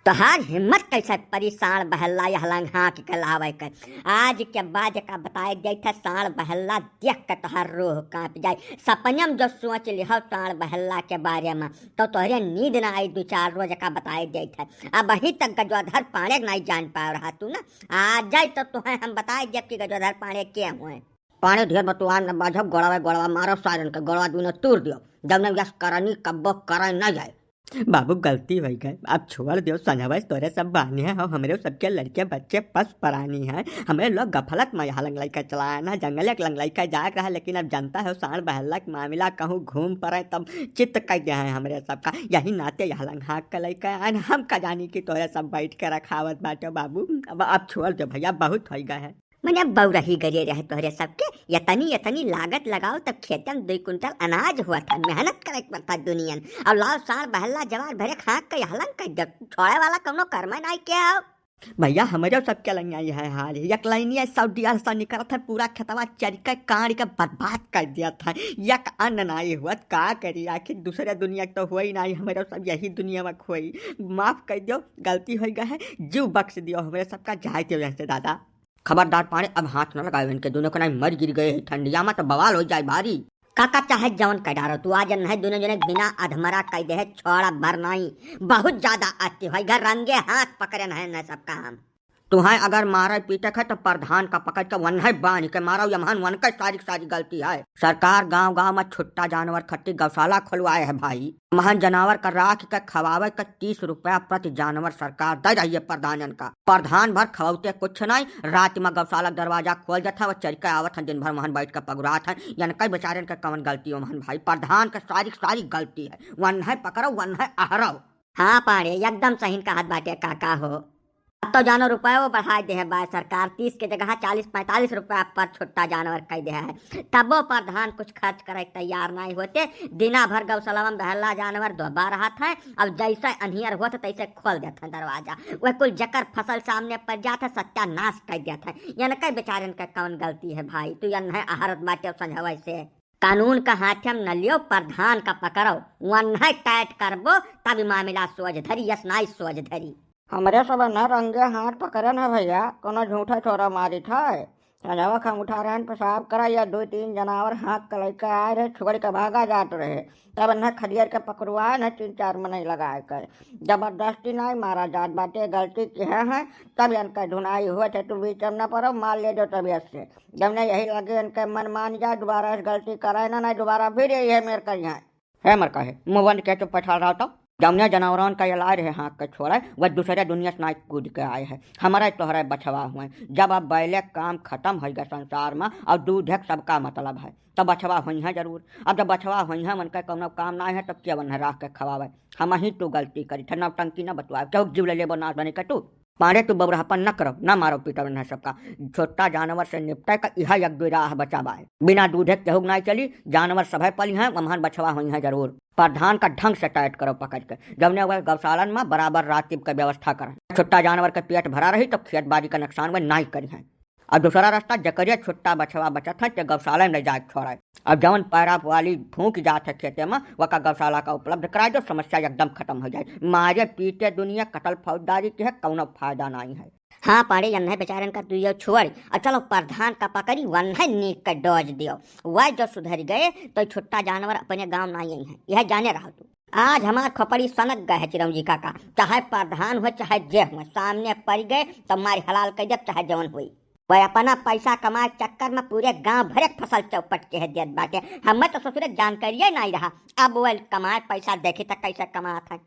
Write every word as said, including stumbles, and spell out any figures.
तोहार हिम्मत कैसे परी साँड़ बहल्ला यह लंग हाँक के लावे के? आज के बाद का बताए देत है, साँड़ बहल्ला देख के तोहार रूह काँप जाए। सपने में जो सोच लिहो साँड़ बहल्ला के बारे में, तो तोहरे नींद ना आई दो चार रोज का बताए देत है। अबहीं तक गजोधर पाँड़े के नाई जान पाव रहा तू ना। आ जाए तो तुहें हम बताए देब कि गजोधर पाँड़े के हुए। पाँड़े ढेर बतुआन न बाझो, गोड़वा गोड़वा मारो सारन के, गोड़वा दूनो तूर दियो। जब न यस करनी कब्बो करे न जाए। बाबू गलती होइ गए, अब छोड़ दियो, संझवा से तोरे सब बानी है, हो हमरे सबके लड़के बच्चे पस परानी है। हमरे लोग गफलत में यहाँ लंगलाई का चलाया ना, जंगल एक लंगलाई का जाग रहा, लेकिन अब जनता हो साँड़ बहल्ला के मामला कहूँ घूम पड़े तब चित्त कर दे है हमरे सबका। यही नाते यहाँ लंग हाँक के लइके आए न, हम का जानी कि तोरे सब बैठ के रखावत बाटे बाबू। अब, अब छोड़ दो भैया, बहुत होइ गए है। मने बउरही गरिए रहे तोहरे सबके, यतनी यतनी लागत लगाओ तब खेतन दुई कुंटल अनाज हुआ था, मेहनत करे के पड़ता दुनियन। अब लाओ साँड़ बहल्ला जवार भरे हाँक के हलन कर दे, छोड़े वाला कौनो कर्म नाई के हो। भैया हमरे सबके लंगिया यह हाल है, एक लाइनिया सौ डियर से निकलत है, पूरा खेतवा चर के काढ़ के बर्बाद कर दिया था, एक अन्न नाई हुआ, का करी आखिर दूसरे दुनिया के तो हुआ ही नाई, हमरे सब यही दुनिया में खोई। माफ कर दियो, गलती होइ गए है, जीव बख्श दियो हमरे सबका, जाए दियो यहाँ से दादा। खबरदार पाँड़े, अब हाथ न लगावे इनके, दूनो के नाई मर गिर गए है ठंडिया में तो बवाल होइ जाए भारी। काका चाहे जवन कह डारो तू, आज नहीं दूनो जने बिना अधमरा कह दे है, छोड़ा भर नाई। बहुत ज्यादा अति होइ गए, रंगे हाथ पकड़े नहीं न सबका हम। तुहें अगर मारे पीटे है तो प्रधान का पकड़ के वन्हे बांध के मारो, यमहन वन के सारी सारी गलती है। सरकार गांव गांव में छुट्टा जानवर खट्टी गौशाला खुलवाए है भाई। महन जनावर का राख के खवावे के तीस रुपया प्रति जानवर सरकार दे रही है प्रधानन का। प्रधान भर खवौते कुछ नहीं, रात में गौशाला के दरवाजा खोल देत है, वो चढ़ के आवत हैं, दिन भर महन बैठ के पगुरात हैं। यनका बेचारन के कवन गलती हो महन भाई, प्रधान के सारी सारी गलती है। वन्हे पकड़ो, वन्हे अहरो। हाँ पाँड़े, एकदम सही कहत बाटे काका हो। अब तो जानो रुपयो बढ़ाए दे है बाय सरकार, तीस के जगह चालीस पैंतालीस रुपया पर छुट्टा जानवर कह दे है। तबो प्रधान कुछ खर्च करे के तैयार नहीं होते। दिना भर गौशाला में बहल्ला जानवर दोबा रहत है। अब जैसे अन्हियर होत तैसे खोल देत है दरवाजा। वह कुल जकर फसल सामने पड़ जात है सत्यानाश कर देत है। यनके बेचारन के कौन गलती है भाई? तू यन्हे अहरत बाटे संझवे से। कानून का हाथे में न लियो, प्रधान का पकड़ो। वन्हे टाइट करबो तब मामला सोझ धरी, यस नाई सोझ धरी। हमरे सब न रंगे हाथ पकड़न है भैया, कोनो झूठा छोरा मारित है। संझवा हम उठा रहन पेशाब करा, या दो तीन जनावर हाँक के लइके आए रहे, छोड़ के भागा जात रहे। तब इन्हें खदियर के पकड़वाए न तीन चार मनई लगाए के। जबरदस्ती नाई मारा जात बाटे, गलती किहे हैं, तब इनका धुनाई हुए थे, तू बीच में न पड़ो, मार ले जो तबियत से। जब न यही लगे इनके मन मान जाए, दोबारा से गलती करे ना, नहीं दोबारा फिर यही है मेरे करिए। हे मर काहे मुंह बंद के चुप बैठल रहो तो। जौने जनावरन का इलाज रहे हाँक के छोड़े, वह दूसरे दुनिया से नाई कूद के आए है। हमारे तोहरे बछवा हुए, जब अब बैले काम खत्म होइगा संसार में और दूधे के सबका मतलब है, तो बछवा होइहैं जरूर। अब जब बछवा होइहैं, उनके कौनो काम नाई है, तब के वन्हे राख के खवावे? हमहीं तू गलती करी थे, नौटंकी न बतवाए, केहू के जीव ले लेबो नाश बने के तू। पाँड़े तू बबुरहपन न करो, न मारो पीटो इन्हें सबका। छोटा जानवर से निपटे का इहा एक दो राह बचा बाय। बिना दूधे केहू के नाई चली, जानवर सभे पलिहैं, वमहन बछवा होइहैं जरूर। प्रधान का ढंग से टाइट करो पकड़ के, जौने वह गौशालन में बराबर रातिब के व्यवस्था करे। छोटा जानवर के पेट भरा रही तो खेत बाड़ी का नुकसान वह नाई करिहैं। और दूसरा रास्ता, जकरे छोटा बछवा बचत है, ते गौशाला में ले जाके छोड़े। अब जौन पैरा वाली फूंक जात है खेते में, वका गौशाला का उपलब्ध कराए दो, समस्या एकदम खत्म हो जाए। मारे पीटे दुनिया कतल फौजदारी के है, कौनो फायदा नाई है। हाँ पाँड़े, यन्हे बेचारन का दुइयो छोड़, और चलो प्रधान का पकड़ी, वन्हे नीक के डोज दियो। वह जो सुधर गए, तो छोटा जानवर अपने गाँव नाई आई है, यह जाने रहो तू। आज हमार खोपड़ी सनक गए है चिरौंजी काका, चाहे प्रधान हुए, चाहे जे हुए, सामने पड़ गए, तो मारी हलाल कर देब, चाहे जौन हुई। वह अपना पैसा कमाए के चक्कर में पूरे गांव भरे के फसल चौपट के है देत बाटे। हमें तो ससुरे जानकारिये नाई रहा। अब वह कमाए पैसा देखी त कैसे कमात है।